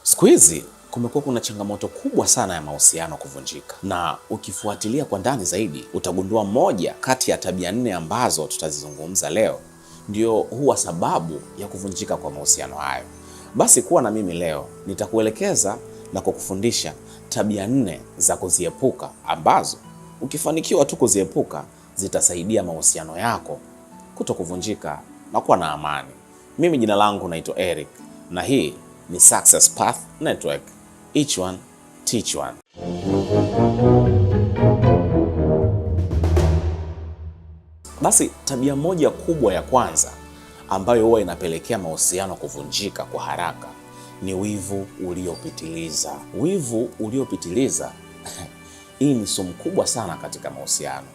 Siku hizi kumekuwa kuna changamoto kubwa sana ya mahusiano kuvunjika, na ukifuatilia kwa ndani zaidi utagundua moja kati ya tabia nne ambazo tutazizungumza leo ndio huwa sababu ya kuvunjika kwa mahusiano hayo. Basi kuwa na mimi leo, nitakuelekeza na kukufundisha tabia nne za kuziepuka ambazo ukifanikiwa tu kuziepuka zitasaidia mahusiano yako kuto kuvunjika na kuwa na amani. Mimi jina langu naitwa Eric na hii ni Success Path Network. Each one teach one. Basi tabia moja kubwa ya kwanza ambayo huwa inapelekea mahusiano kuvunjika kwa haraka ni wivu uliopitiliza. Wivu uliopitiliza hii ni sumu kubwa sana katika mahusiano.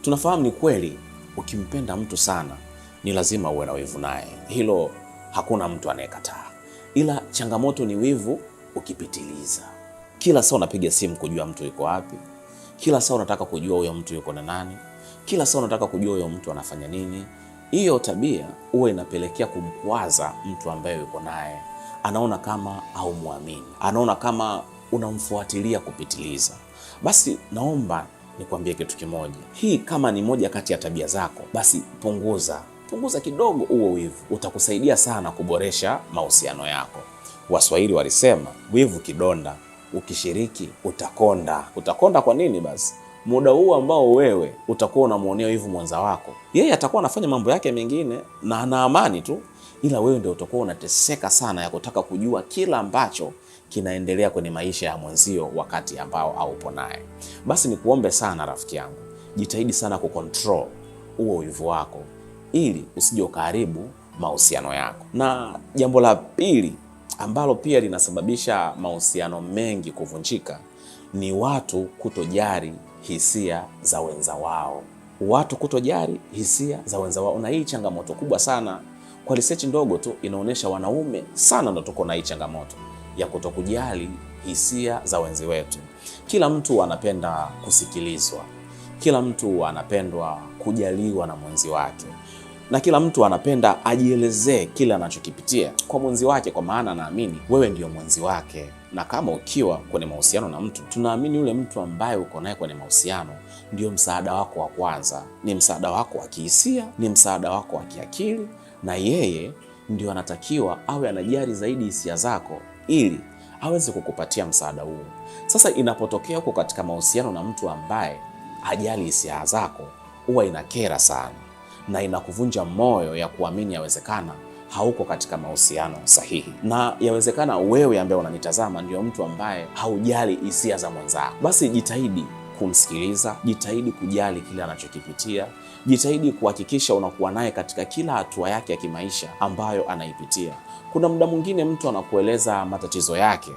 Tunafahamu ni kweli, ukimpenda mtu sana ni lazima uwe na wivu naye, hilo hakuna mtu anayekataa, ila changamoto ni wivu ukipitiliza. Kila saa unapiga simu kujua mtu yuko wapi, kila saa unataka kujua huyo mtu yuko na nani, kila saa unataka kujua huyo mtu anafanya nini. Hiyo tabia huwa inapelekea kumkwaza mtu ambaye yuko naye, anaona kama haumwamini, anaona kama unamfuatilia kupitiliza. Basi naomba nikwambie kitu kimoja, hii kama ni moja kati ya tabia zako, basi punguza punguza kidogo huo wivu, utakusaidia sana kuboresha mahusiano yako. Waswahili walisema wivu kidonda, ukishiriki utakonda. Utakonda kwa nini? Basi muda huu ambao wewe utakuwa unamwonea wivu mwenza wako, yeye atakuwa anafanya mambo yake mengine na ana amani tu, ila wewe ndio utakuwa unateseka sana ya kutaka kujua kila ambacho kinaendelea kwenye maisha ya mwenzio wakati ambao haupo naye. Basi nikuombe sana rafiki yangu, jitahidi sana kucontrol huo wivu wako ili usije ukaharibu mahusiano yako. Na jambo la pili ambalo pia linasababisha mahusiano mengi kuvunjika ni watu kutojali hisia za wenza wao. Watu kutojali hisia za wenza wao, na hii changamoto kubwa sana. Kwa research ndogo tu inaonyesha wanaume sana ndo tuko na hii changamoto ya kutokujali hisia za wenzi wetu. Kila mtu anapenda kusikilizwa, kila mtu anapendwa kujaliwa na mwenzi wake, na kila mtu anapenda ajielezee kile anachokipitia kwa mwenzi wake, kwa maana anaamini wewe ndiyo mwenzi wake. Na kama ukiwa kwenye mahusiano na mtu, tunaamini yule mtu ambaye uko naye kwenye mahusiano ndio msaada wako wa kwanza, ni msaada wako wa kihisia, ni msaada wako wa kiakili, na yeye ndio anatakiwa awe anajali zaidi hisia zako ili aweze kukupatia msaada huo. Sasa inapotokea huko katika mahusiano na mtu ambaye hajali hisia zako, huwa inakera sana na inakuvunja moyo ya kuamini yawezekana hauko katika mahusiano sahihi, na yawezekana wewe ambaye unanitazama ndio mtu ambaye haujali hisia za mwenzako. Basi jitahidi kumsikiliza, jitahidi kujali kile anachokipitia, jitahidi kuhakikisha unakuwa naye katika kila hatua yake ya kimaisha ambayo anaipitia. Kuna muda mwingine mtu anakueleza matatizo yake,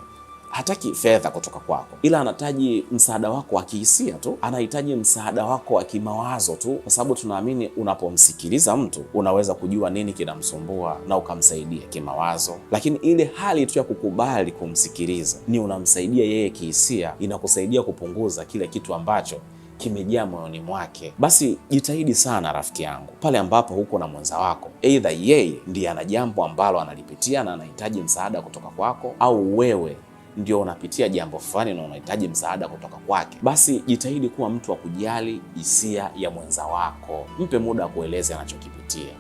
hataki fedha kutoka kwako, ila anahitaji msaada wako wa kihisia tu, anahitaji msaada wako wa kimawazo tu, kwa sababu tunaamini unapomsikiliza mtu unaweza kujua nini kinamsumbua na ukamsaidia kimawazo. Lakini ile hali tu ya kukubali kumsikiliza ni unamsaidia yeye kihisia, inakusaidia kupunguza kile kitu ambacho kimejaa moyoni mwake. Basi jitahidi sana rafiki yangu, pale ambapo huko na mwenza wako, aidha yeye ndiye ana jambo ambalo analipitia na anahitaji msaada kutoka kwako, au wewe ndio unapitia jambo fulani na unahitaji msaada kutoka kwake, basi jitahidi kuwa mtu wa kujali hisia ya mwenza wako. Mpe muda wa kueleza anachokipitia,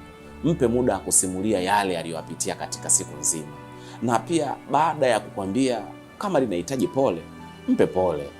mpe muda wa kusimulia yale aliyoyapitia katika siku nzima, na pia baada ya kukwambia kama linahitaji pole, mpe pole,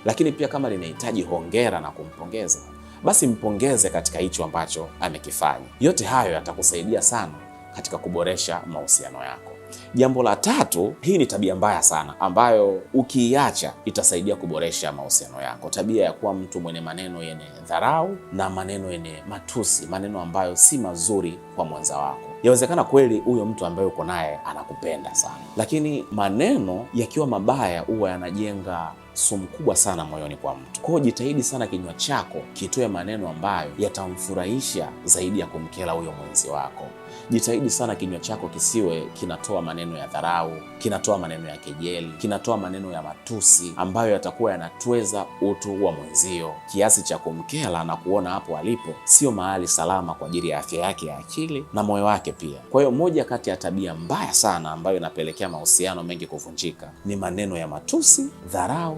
lakini pia kama linahitaji hongera na kumpongeza, basi mpongeze katika hicho ambacho amekifanya. Yote hayo yatakusaidia sana katika kuboresha mahusiano yako. Jambo la tatu, hii ni tabia mbaya sana ambayo ukiiacha itasaidia kuboresha mahusiano yako. Tabia ya kuwa mtu mwenye maneno yenye dharau na maneno yenye matusi, maneno ambayo si mazuri kwa mwenza wako. Yawezekana kweli huyo mtu ambaye uko naye anakupenda sana, lakini maneno yakiwa mabaya huwa yanajenga sumu kubwa sana moyoni kwa mtu. Kwa hiyo jitahidi sana kinywa chako kitoe maneno ambayo yatamfurahisha zaidi ya kumkera huyo mwenzi wako. Jitahidi sana kinywa chako kisiwe kinatoa maneno ya dharau, kinatoa maneno ya kejeli, kinatoa maneno ya matusi ambayo yatakuwa yanatweza utu wa mwenzio kiasi cha kumkela na kuona hapo alipo sio mahali salama kwa ajili ya afya yake ya akili na moyo wake pia. Kwa hiyo moja kati ya tabia mbaya sana ambayo inapelekea mahusiano mengi kuvunjika ni maneno ya matusi, dharau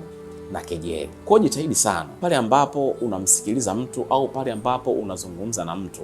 na kejeli. Kwa hiyo jitahidi sana pale ambapo unamsikiliza mtu au pale ambapo unazungumza na mtu,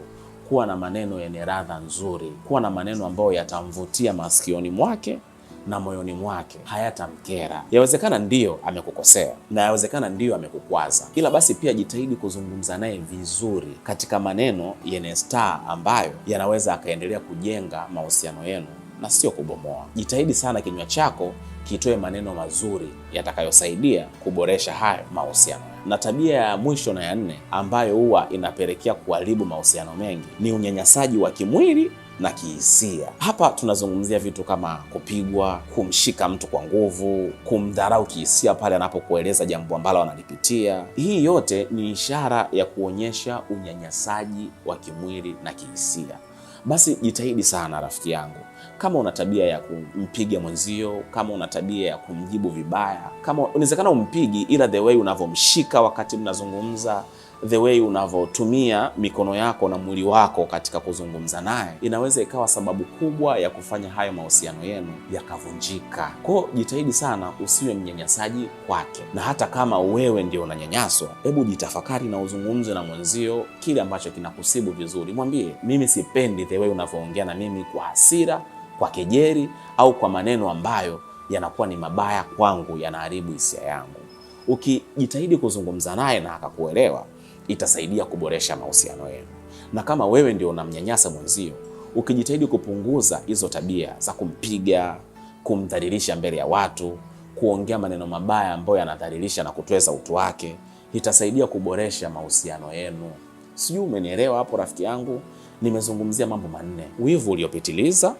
kuwa na maneno yenye radha nzuri, kuwa na maneno ambayo yatamvutia masikioni mwake na moyoni mwake, hayatamkera. Yawezekana ndiyo amekukosea na yawezekana ndiyo amekukwaza, ila basi pia jitahidi kuzungumza naye vizuri katika maneno yenye staa ambayo yanaweza akaendelea kujenga mahusiano yenu na sio kubomoa. Jitahidi sana kinywa chako kitoe maneno mazuri yatakayosaidia kuboresha hayo mahusiano. Na tabia ya mwisho na ya nne ambayo huwa inapelekea kuharibu mahusiano mengi ni unyanyasaji wa kimwili na kihisia. Hapa tunazungumzia vitu kama kupigwa, kumshika mtu kwa nguvu, kumdharau kihisia pale anapokueleza jambo ambalo analipitia. Hii yote ni ishara ya kuonyesha unyanyasaji wa kimwili na kihisia. Basi jitahidi sana rafiki yangu, kama una tabia ya kumpiga mwenzio, kama una tabia ya kumjibu vibaya, kama inawezekana umpigi, ila the way unavyomshika wakati mnazungumza, the way unavyotumia mikono yako na mwili wako katika kuzungumza naye, inaweza ikawa sababu kubwa ya kufanya hayo mahusiano yenu yakavunjika. Kwa jitahidi sana usiwe mnyanyasaji kwake, na hata kama wewe ndio unanyanyaswa, hebu jitafakari na uzungumze na mwenzio kile ambacho kinakusibu vizuri. Mwambie, mimi sipendi the way unavyoongea na mimi kwa hasira, kwa kejeli au kwa maneno ambayo yanakuwa ni mabaya kwangu, yanaharibu hisia yangu. Ukijitahidi kuzungumza naye na akakuelewa, itasaidia kuboresha mahusiano yenu. Na kama wewe ndio unamnyanyasa mwenzio, ukijitahidi kupunguza hizo tabia za kumpiga, kumdhalilisha mbele ya watu, kuongea maneno mabaya ambayo yanadhalilisha na kutweza utu wake, itasaidia kuboresha mahusiano yenu. Sijui umenielewa hapo rafiki yangu? Nimezungumzia mambo manne: wivu uliopitiliza,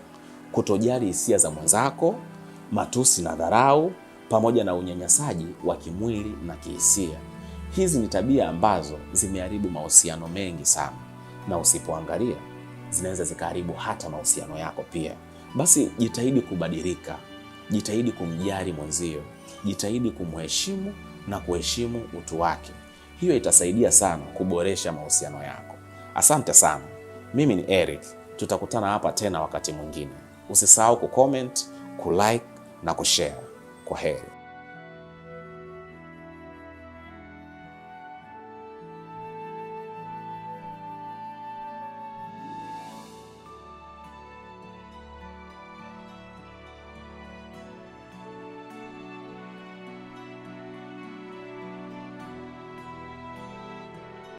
kutojali hisia za mwenzako, matusi na dharau, pamoja na unyanyasaji wa kimwili na kihisia. Hizi ni tabia ambazo zimeharibu mahusiano mengi sana, na usipoangalia zinaweza zikaharibu hata mahusiano yako pia. Basi jitahidi kubadilika, jitahidi kumjali mwenzio, jitahidi kumheshimu na kuheshimu utu wake. Hiyo itasaidia sana kuboresha mahusiano yako. Asante sana. Mimi ni Eric, tutakutana hapa tena wakati mwingine. Usisahau kucomment, kulike na kushare. Kwa heri.